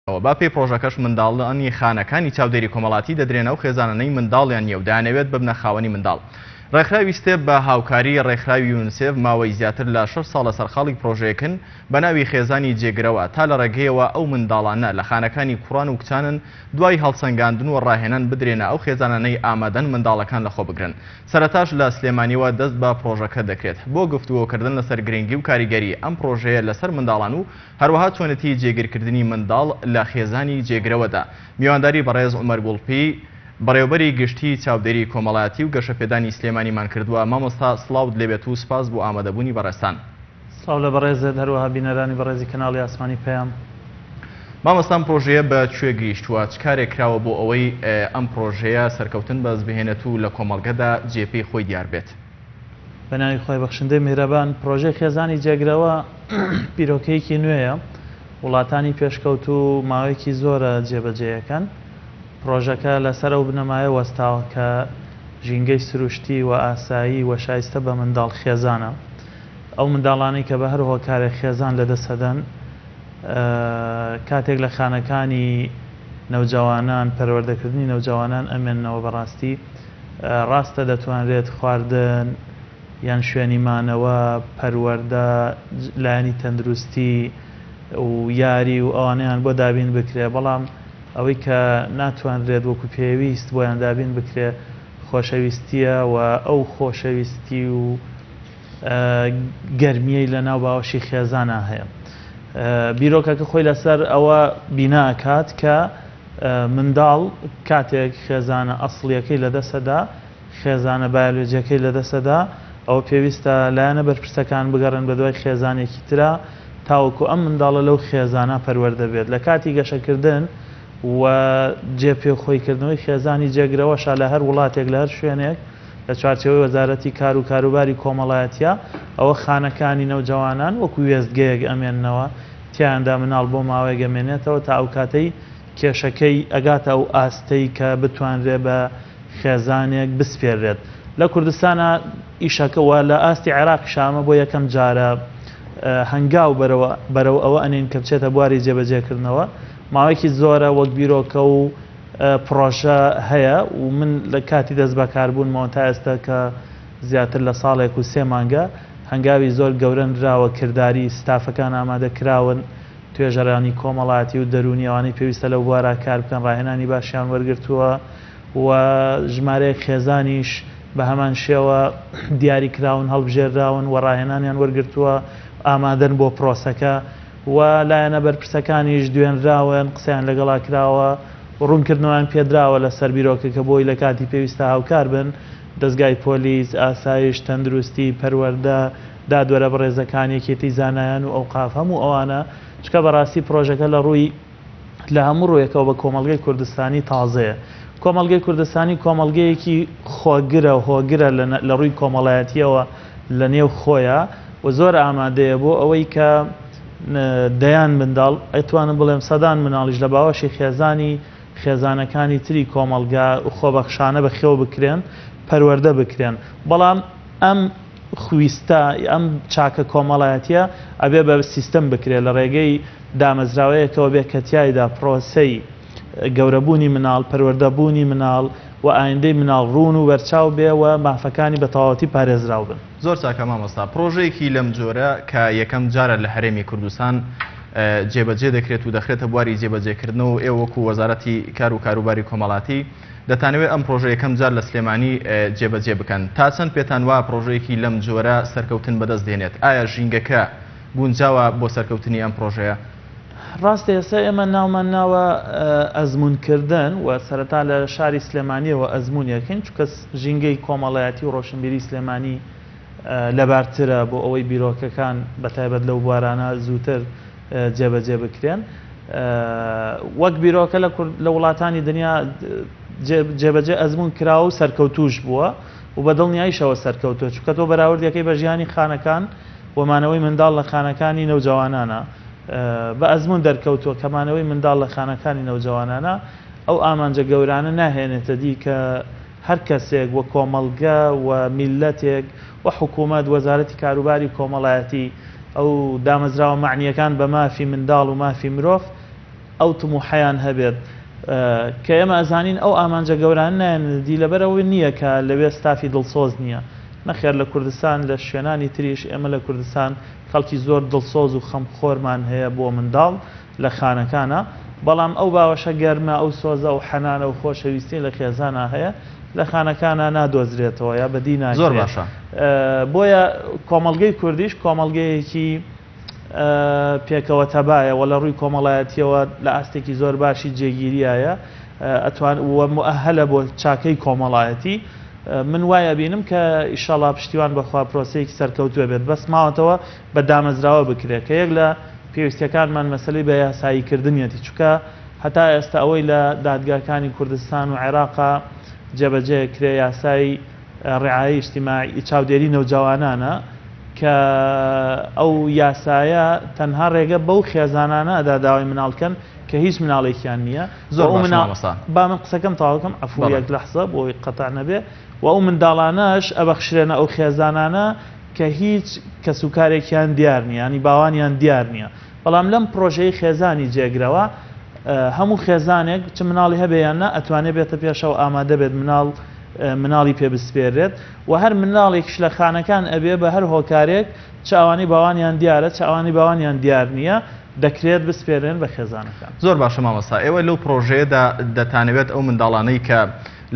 بە پێی پڕۆژەکەش منداڵانی خانەکانی چاودێری کۆمەڵاتی دەدرێنە ئەو خێزانانەی منداڵیان نییە و دەیانەوێت ببنە خاوەنی منداڵ. ڕێکخراوی ستێپ بە هاوکاری ڕێکخراوی یونسێف ماوەی زیاتر لە شەش ساڵە سەرقاڵی پڕۆژەیەکن بە ناوی خێزانی جێگرەوە تا لە ڕێگەیەوە ئەو منداڵانە لە خانەکانی کوڕان و کچانن دوای هەڵسەنگاندن و ڕاهێنان بدرێنە ئەو خێزانانەی ئامادەن منداڵەکان لەخۆ بگرن. سەرەتاش لە سلێمانیەوە دەست بە پڕۆژەکە دەکرێت بۆ گفتوگۆکردن لەسەر گرنگی و کاریگەری ئەم پڕۆژەیە لەسەر منداڵان و هەروەها چۆنێتی جێگیرکردنی منداڵ لە خێزانی جێگرەوەدا. میوانداری بەڕێز عومەر گوڵپی، بەڕێوەبەری گشتیی چاودێری کۆمەڵایەتی و گەشەپێدانی سلێمانیمان کردووە. مامۆستا سڵاوت لێبێت و سوپاس بۆ ئامادەبوونی بەڕێزتان. سڵاو لە بەڕێزت، هەروەها بینەرانی بەڕێزی کەناڵی ئاسمانی پەیام. مامۆستا ئەم پڕۆژەیە بە کوێ گەیشتووە؟ چ کارێک کراوە بۆ ئەوەی ئەم پڕۆژەیە سەرکەوتن بەدەست بهێنێت و لە کۆمەڵگەدا جێپێی خۆی دیار بێت؟ بە ناوی خوای بەخشندەی میهرەبان، پرۆژەی خێزانی جێگرەوە بیرۆکەیەکی نوێیە، وڵاتانی پێشکەوتوو ماوەیەکی زۆرە جێبەجێیەکەن، پرۆژەکە لەسەر ئەو بنەمایە وەستاوە کە ژینگەی سروشتی و ئاسایی و شایستە بە منداڵ خێزانە، ئەو منداڵانەی کە بە هەر هۆکارێک خێزان لەدەستئەدەن کاتێک لە خانەکانی نەوجەوانان پەروەردەکردنی نەوجەوانان ئەمێننەوە بەڕاستی ڕاستە دەتوانرێت خواردن یان شوێنی مانەوە، پەروەردە، لایەنی تەندروستی و یاری و ئەوانەیان بۆ دابین بکرێ، بەڵام ئەوەی کە ناتوانرێت وەکو پێویست بۆیان دابین بکرێ خۆشەویستییە و ئەو خۆشەویستی و گەرمییەی لە ناو باوەشی خێزانا هەیە. بیرۆکەکە خۆی لەسەر ئەوە بینا ئەکات کە منداڵ کاتێک خێزانە ئەسڵیەکەی لەدەستەدا، خێزانە بایۆلۆجیەکەی لەدەستەدا، ئەوە پێویستە لایەنە بەرپرسەکان بگەڕێن بەدوای خێزانێکی ترا تاوەکو ئەم منداڵە لەو خێزانە پەروەردە بێت. لە کاتی گەشەکردن و جێ پێ خۆی کردنەوەی خێزانی جێگرەوەشا لە هەر وڵاتێک لە هەر شوێنێک لە چوارچێوەی وەزارەتی کار و کاروباری کۆمەڵایەتیە ئەوە خانەکانی نەوجەوانان وەکو وێستگەیەک ئەمێننەوە تیایاندا مناڵ بۆ ماوەیەک ئەمێنێتەوە تا ئەو کاتەی کێشەکەی ئەگاتە ئەو ئاستەی کە بتوانرێ بە خێزانێک بسپێررێت. لە کوردستانا ئیشەکە و لە ئاستی عێراقیشا ئەمە بۆ یەکەم جارە هەنگاو بەرەوە بەرەو ئەوە ئەنێین کە بچێتە بواری جێبەجێکردنەوە. ماوەیەکی زۆرە وەک بیرۆکە و پڕۆژە هەیە و من لە کاتی دەستبەکاربوونمەوە تا ئێستا کە زیاتر لە ساڵێک و سێ مانگە هەنگاوی زۆر گەورە نراوە، کرداری ستافەکان ئامادە کراون، توێژەرانی کۆمەڵایەتی و دەروونی ئەوانەی پێویستە لەو بوارە کار بکەن ڕاهێنانی باشیان وەرگرتووە و ژمارەیەک خێزانیش بە هەمان شێوە دیاری کراون، هەڵبژێرراون و ڕاهێنانیان وەرگرتووە، ئامادەن بۆ پرۆسەکە و لایەنە بەرپرسەکانیش دوێنراون، قسەیان لەگەڵا کراوە و ڕوونکردنەوەیان پێدراوە لەسەر بیرۆکەکە بۆی لە کاتی پێویستا هاوکار بن. دەزگای پۆلیس، ئاسایش، تەندروستی، پەروەردە، دادوەرە بەڕێزەکان، یەکێتی زانایان و ئەوقاف، هەموو ئەوانە، چونکە بەڕاستی پرۆژەکە لە ڕووی لە هەموو ڕوویەکەوە بە کۆمەڵگەی کوردستانی تازەیە. کۆمەڵگەی کوردستانی کۆمەڵگەیەکی خۆگرە، هۆگرە لە ڕووی کۆمەڵایەتییەوە لە نێو خۆیا و زۆر ئامادەیە بۆ ئەوەی کە دەیان منداڵ، ئەتوانم بڵێم سەدان مناڵیش لە باوەشی خێزانی خێزانەکانی تری کۆمەڵگا خۆبەخشانە بەخێو بکرێن، پەروەردە بکرێن. بەڵام ئەم خویستە، ئەم چاکە کۆمەڵایەتییە ئەبێ بە سیستم بکرێ، لە ڕێگەی دامەزراوەیەکەوە بێ کە تیایدا پرۆسەی گەورەبوونی مناڵ، پەروەردەبوونی مناڵ و ئایندەی مناڵ ڕوون و بەرچاو بێ و مافەکانی بە تەواوەتی پارێزراو بن. زۆر چاکە مامۆستا، پڕۆژەیەکی لەم جۆرە کە یەکەم جارە لە هەرێمی کوردستان جێبەجێ دەکرێت و دەخرێتە بواری جێبەجێکردنەوە و ئێوە وەکو وەزارەتی کار و کاروباری کۆمەڵاتی دەتانەوێت ئەم پڕۆژە یەکەم جار لە سلێمانی جێبەجێ بکەن، تا چەند پێتان وایە پڕۆژەیەکی لەم جۆرە سەرکەوتن بەدەست دێنێت؟ ئایا ژینگەکە گونجاوە بۆ سەرکەوتنی ئەم پڕۆژەیە؟ ڕاستە ئێستا ئێمە ناومان ناوە ئەزموونکردن و سەرەتا لە شاری سلێمانیەوە ئەزموونی ئەکەین چونکە ژینگەی کۆمەڵایەتی و ڕۆشنبیری سلێمانی لەبارترە بۆ ئەوەی بیرۆکەکان بە تایبەت لەو بوارانە زووتر جێبەجێ بکرێن وەک بیرۆکە لە کورد لە وڵاتانی دنیا جێبەجێ ئەزموون کراوە و سەرکەوتوش بووە و بە دڵنیاییشەوە سەرکەوتووە چونکە تۆ بەراوردەکەی بە ژیانی خانەکان و مانەوەی منداڵ لە خانەکانی نەوجەوانانە بە ئەزموون دەرکەوتووە کە مانەوەی منداڵ لە خانەکانی نەوجەوانانە ئەو ئامانجە گەورانە ناهێنێتە دی کە هەر کەسێک و کۆمەڵگە و میللەتێک و حکوومەت، وەزارەتی کاروباری کۆمەڵایەتی، ئەو دامەزراوە مەعنییەکان بە مافی منداڵ و مافی مرۆڤ. ئەو تموحەیان هەبێت کە ئێمە ئەزانین ئەو ئامانجە گەورانە نایەنە دی لەبەر ئەوە نییە کە لەوێ ستافی دڵسۆز نییە نەخێر لە کوردستان لە شوێنانی تریش ئێمە لە کوردستان خەڵکی زۆر دڵسۆز و خەمخۆرمان هەیە بۆ منداڵ لە خانەکانا بەڵام ئەو باوەشە گەرمە ئەو سۆزە ئەو حەنانە و خۆشەویستیە لە خێزانا هەیە لە خانەکانا نادۆزرێتەوە یا بەدی زۆر ناکرێ باشە. بۆیە کۆمەڵگەی کوردیش کۆمەڵگەیەکی پێکەوە تەبایە و لە ڕووی کۆمەڵایەتیەوە لە ئاستێکی زۆر باشی جێگیریایە ئەتوان و موئەهەلە بۆ چاکەی کۆمەڵایەتی من وای ئەبینم کە ئیشەڵا پشتیوان بەخوا پرۆسەیەکی سەرکەوتووە بێت بەس ماوەتەوە بە دامەزراوە بکرێت کە یەک لە پێویستیەکانمان مەسەلەی بە یاسایی کردنیەتی چونکە هەتا ئێستا ئەوەی لە دادگاکانی کوردستان و عێراقا جێبەجێ کرێ یاسای رعایە اجتماعی چاودێری نەوجەوانانە کە ئەو یاسایە تەنها ڕێگە بەو خێزانانە ئەدا داوای مناڵ کەن کە هیچ مناڵێکیان نییە زۆر باشە مامۆستا. با من قسەکەم تەواو کەم عەفو بەڵێ. یەک لەحزە بۆ ئەوەی قەتع نەبێ و ئەو منداڵانەش ئەبەخشرێنە ئەو خێزانانە کە هیچ کەسوکارێکیان دیار نییە یانی باوانیان دیار نییە بەڵام لەم پڕۆژەی خێزانی جێگرەوە هەموو خێزانێک چ مناڵی هەبێ یان نا ئەتوانێ بێتە پێشەوە ئامادە بێت مناڵ مناڵی پێ بسپێرێت و هەر مناڵێکیش لە خانەکان ئەبێ بە هەر هۆکارێک چ ئەوانەی باوانیان دیارە چ ئەوانەی باوانیان دیار نییە دەکرێت بسپێرێن بە خێزانەکان. زۆر باشە مامۆستا ئێوە لەو پڕۆژەیەدا دەتانەوێت ئەو منداڵانەی کە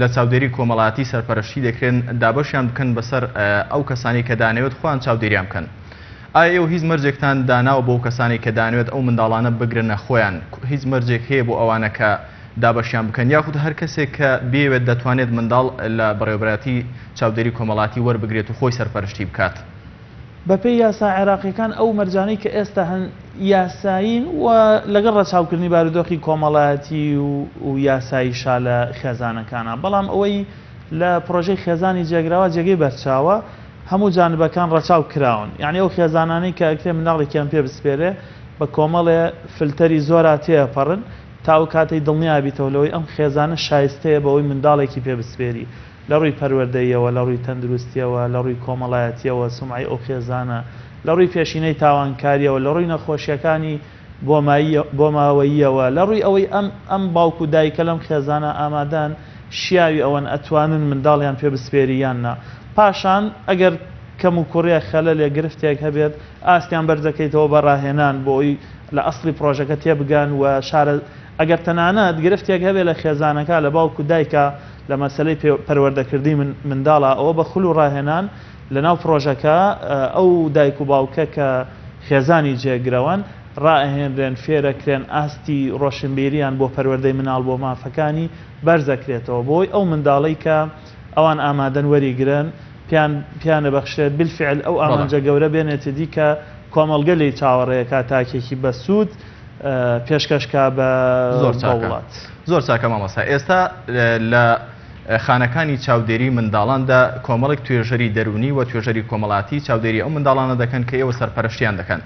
لە چاودێری کۆمەڵایەتی سەرپەرشتی دەکرێن دابەشیان بکەن بەسەر ئەو کەسانەی کە دانەوێت خۆیان چاودێریان بکەن ئایا ئێوە هیچ مەرجێکتان داناوە بۆ کەسانێک کە دانەوێت ئەو منداڵانە بگرنە خۆیان هیچ مەرجێک هەیە بۆ ئەوانە کە دابەشیان بکەن یاخود هەر کەسێک کە بیەوێت دەتوانێت منداڵ لە بەڕێوەبەرایەتی چاودێری کۆمەڵاتی وەربگرێت و خۆی سەرپەرشتی بکات؟ بەپێی یاسا عێراقییەکان ئەو مەرجانەی کە ئێستا هەن یاسایین و لەگەڵ ڕەچاوکردنی بارودۆخی کۆمەڵایەتی و یاساییشا لە خێزانەکانا بەڵام ئەوەی لە پڕۆژەی خێزانی جێگراوە جێگەی بەرچاوە هەموو جانبەکان ڕەچاو کراون یانی ئەو خێزانانەی کە ئەکرێ منداڵێکیان پێ بسپێرێ بە کۆمەڵێ فلتەری زۆرا تێئەپەڕن تا ئەو کاتەی دڵنیا بیتەوە لەوەی ئەم خێزانە شایستەیە بەوەی منداڵێکی پێ بسپێری لە ڕووی پەروەردەییەوە، لە ڕووی تەندروستییەوە، لە ڕووی کۆمەڵایەتییەوە، سومعەی ئەو خێزانە، لە ڕووی پێشینەی تاوانکارییەوە، لە ڕووی نەخۆشییەکانی بۆماوەییەوە، لە ڕووی ئەوەی ئەم ئەم باوک و دایکە لەم خێزانە ئامادەن، شیاوی ئەوەن ئەتوانن منداڵیان پێ بسپێری یان نا. پاشان ئەگەر کەموکوڕییەک، خەلەلێک، گرفتێک هەبێت، ئاستیان بەرزدەکەیتەوە بە ڕاهێنان بۆ ئەوەی لە ئەسڵی پڕۆژەکە تێبگەن و شارە ئەگەر تەنانەت گرفتێک هەبێت لە خێزانەکە، لە باوک و دایکە، لە مەسەلەی پەروەردەکردنی منداڵا ئەوە بە خول و ڕاهێنان لە ناو پڕۆژەکە ئەو دایک و باوکە کە خێزانی جێگرەوەن ڕائەهێنرێن فێرەکرێن ئاستی ڕۆشنبیریان بۆ پەروەردەی مناڵ بۆ مافەکانی بەرزەکرێتەوە بۆی ئەو منداڵەی کە ئەوان ئامادەن وەریگرن پێیان پێیان ئەبەخشرێت بالفعل ئەو ئامانجە گەورە بێنێتە دی کە کۆمەڵگە لێی چاوەڕێیەکا تاکێکی بەسوود پێشکەش کا بە زۆر چاکە وڵات. زۆر چاکە مامۆستا ئێستا لە خانەکانی چاودێری منداڵاندا کۆمەڵێک توێژەری دەروونی و توێژەری کۆمەڵاتی چاودێری ئەو منداڵانە دەکەن کە ئێوە سەرپەرشتیان دەکەن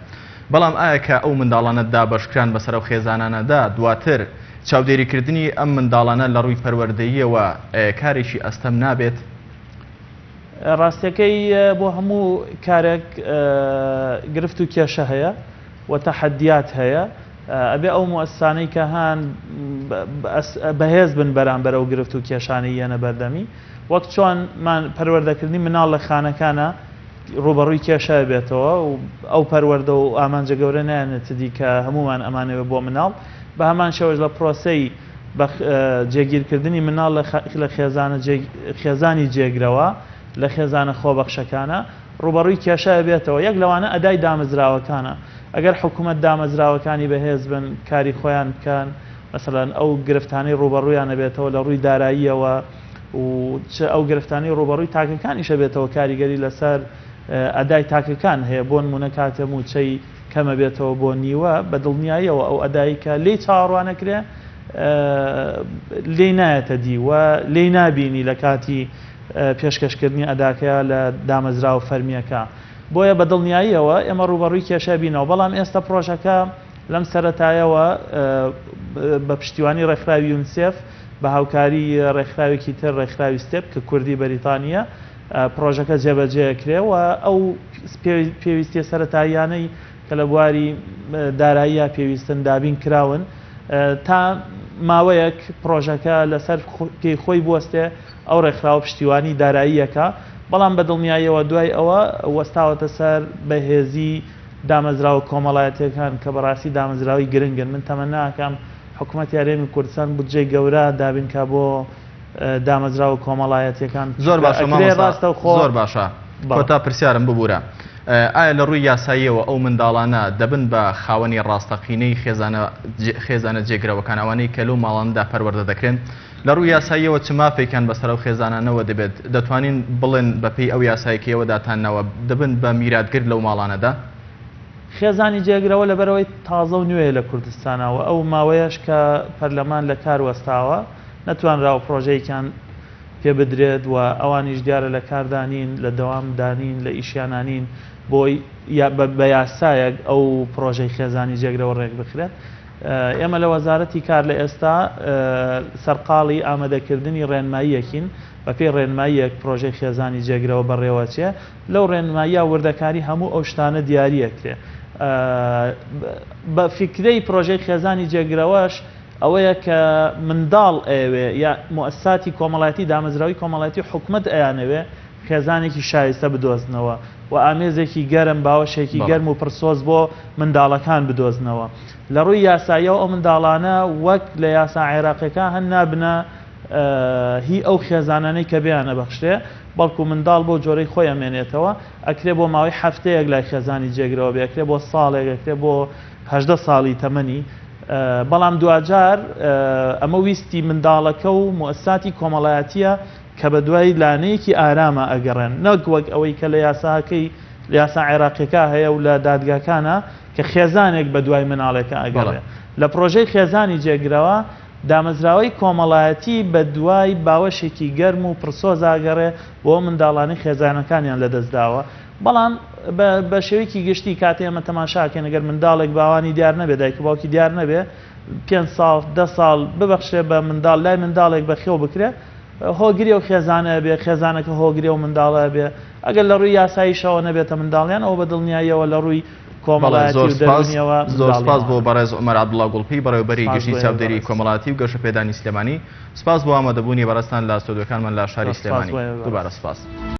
بەڵام ئایا کە ئەو منداڵانە دابەشکران بەسەر ئەو خێزانانەدا دواتر چاودێریکردنی ئەم منداڵانە لە ڕووی پەروەردەییەوە کارێکی ئەستەم نابێت؟ ڕاستیەکەی بۆ هەموو کارێک گرفت و کێشە هەیە و تەحەدیات هەیە ئەبێ ئەو موئەسسانەی کە هەن بەهێز بن بەرامبەر ئەو گرفت و کێشانەی یەنە بەردەمی وەک چۆن پەروەردەکردنی مناڵ لە خانەکانە ڕووبەڕووی کێشە بێتەوە و ئەو پەروەردە و ئامانجە گەورە نایەنێتە دی کە هەموومان ئەمانەوێ بۆ مناڵ بە هەمان شێوەش لە پرۆسەی بە جێگیرکردنی مناڵ لە خێزانە خێزانی جێگرەوە لە خێزانە خۆبەخشەکانە ڕووبەڕووی کێشە ئەبێتەوە، یەک لەوانە ئەدای دامەزراوەکانە، ئەگەر حکومەت دامەزراوەکانی بەهێز بن کاری خۆیان بکەن، مەسەلەن ئەو گرفتانەی ڕووبەڕوویان ئەبێتەوە لە ڕووی داراییەوە و چ ئەو گرفتانەی ڕووبەڕووی تاکەکانیش ئەبێتەوە کاریگەری لەسەر ئەدای تاکەکان هەیە، بۆ نموونە کاتێ مووچەی کەم ئەبێتەوە بۆ نیوە، بە دڵنیاییەوە ئەو ئەدای کە لێی چاوەڕوانەکرێ لێی نایەتە دی و لێی نابینی لە کاتی پێشکەشکردنی ئەداکەیا لە دامەزراوە فەرمییەکە. بۆیە بە دڵنیاییەوە ئێمە ڕووبەڕووی کێشە بینەوە، بەڵام ئێستا پڕۆژەکە لەم سەرەتایەوە بە پشتیوانی ڕێکخراوی یونسێف بە هاوکاری ڕێکخراوێکی تر ڕێکخراوی ستێپ کە کوردی بەریتانییە پڕۆژەکە جێبەجێ ئەکرێ و ئەو پێویستیە سەرەتاییانەی کە لە بواری داراییە پێویستن دابین کراون. تا ماوەیەک پڕۆژەکە لەسەر پێی خۆی بوەستێ ئەو ڕێکخراوە پشتیوانی داراییەکە، بەڵام بە دڵنیاییەوە دوای ئەوە وەستاوەتە سەر بەهێزی دامەزراوە کۆمەڵایەتیەکان کە بەڕاستی دامەزراوەی گرنگن، من تەمەنا ئەکەم حکومەتی هەرێمی کوردستان بودجەی گەورە دابین کا بۆ دامەزراوە کۆمەڵایەتیەکان زۆر چونکە باشە ئەکرێ مامۆستا ڕاستەوخۆ زۆر باشە بەڵێ. کۆتا پرسیارم ببورە ئایا لە ڕووی یاساییەوە ئەو منداڵانە دەبن بە خاوەنی ڕاستەقینەی خێزانە خێزانە جێگرەوەکان ئەوانەی کە لەو ماڵانەدا پەروەردە دەکرێن لە ڕووی یاساییەوە چ مافێکیان بەسەر ئەو خێزانانەوە دەبێت دەتوانین بڵێن بەپێی ئەو یاسایە کە ئێوە داتانناوە دەبن بە میراتگر لەو ماڵانەدا؟ خێزانی جێگرەوە لەبەرئەوەی تازە و نوێیە لە کوردستانا و ئەو ماوەیەش کە پەرلەمان لە کار وەستاوە نەتوانراوە پرۆژەیەکیان پێ بدرێت و ئەوانیش دیارە لە کاردا نین، لە دەوامدا نین، لە ئیشیانا نین بۆی بە یاسایەک ئەو پرۆژەی خێزانی جێگرەوە رێکبخرێت. ئێمە لە وەزارەتی کار لە ئێستا سەرقاڵی ئامادەکردنی رێنماییەکین، بەپێی رێنماییەک پرۆژەی خێزانی جێگرەوە بەڕێوەچێ، لەو رێنماییە وردەکاری هەموو ئەو شتانە دیاریەکرێ. بە فیکرەی پرۆژەی خێزانی جێگرەوەش ئەوەیە کە منداڵ ئەیەوێ یا موئەسساتی کۆمەڵایەتی دامەزراوەی کۆمەڵایەتی و حکومەت ئەیانەوێ خێزانێکی شایستە بدۆزنەوە و ئامێزێکی گەرم باوەشێکی بەڵێ. گەرم و پڕسۆز بۆ منداڵەکان بدۆزنەوە. لە ڕووی یاساییەوە ئەو منداڵانە وەک لە یاسا عێراقیەکان هەن نابنە هی ئەو خێزانانەی کە بێیان ئەبەخشرێ بەڵکو منداڵ بەو جۆرەی خۆی ئەمێنێتەوە ئەکرێ بۆ ماوەی هەفتەیەک لای خێزانی جێگرەوە بێ ئەکرێ بۆ ساڵێک ئەکرێ بۆ 18 ساڵی تەمەنی بەڵام دواجار ئەمە ویستی منداڵەکە و موئەسساتی کۆمەڵایەتییە کە بەدوای لانەیەکی ئاراما ئەگەڕێن نەک وەک ئەوەی کە لە یاساکەی لە یاسا عێراقیەکە هەیە و لە دادگاکانە کە خێزانێک بەدوای مناڵێکە ئەگەڕێ لە پرۆژەی خێزانی جێگرەوە دامەزراوەی کۆمەڵایەتی بەدوای باوەشێکی گەرم و پڕسۆز ئەگەڕێ بۆ منداڵانی خێزانەکانیان لەدەستداوە بەڵام بە شێوەیەکی گشتی کاتێ ئێمە تەماشا ئەکەین ئەگەر منداڵێک باوانی دیار نەبێ دایک و باوکی دیار نەبێ پێنج ساڵ دە ساڵ ببەخشرێ بە منداڵ لای منداڵێک بەخێو بکرێ هۆگری ئەو خێزانە بێ خێزانەکە هۆگری ئەو منداڵە بێ ئەگەر لە ڕووی یاساییشەوە نەبێتە منداڵیان ئەوە بە دڵنیاییەوە لە ڕووی بەڵێ کۆمەڵایەتی زۆر و سپاس دەروونیەوە زۆر منداڵی سپاس بۆ ئەوانە. بەڕێز عومەر عەبدوڵا گوڵپی بەڕێوەبەری سپاس گشتی بۆ ئێوەی چاودێری بەڕێز. کۆمەڵایەتی و گەشەپێدانی سلێمانی سپاس بۆ ئامادەبوونی بەڕێزتان لە ستۆدیۆکانمان لە شاری زۆر سپاس سلێمانی بۆ ئێوەی دووبارە بەڕێز. سپاس.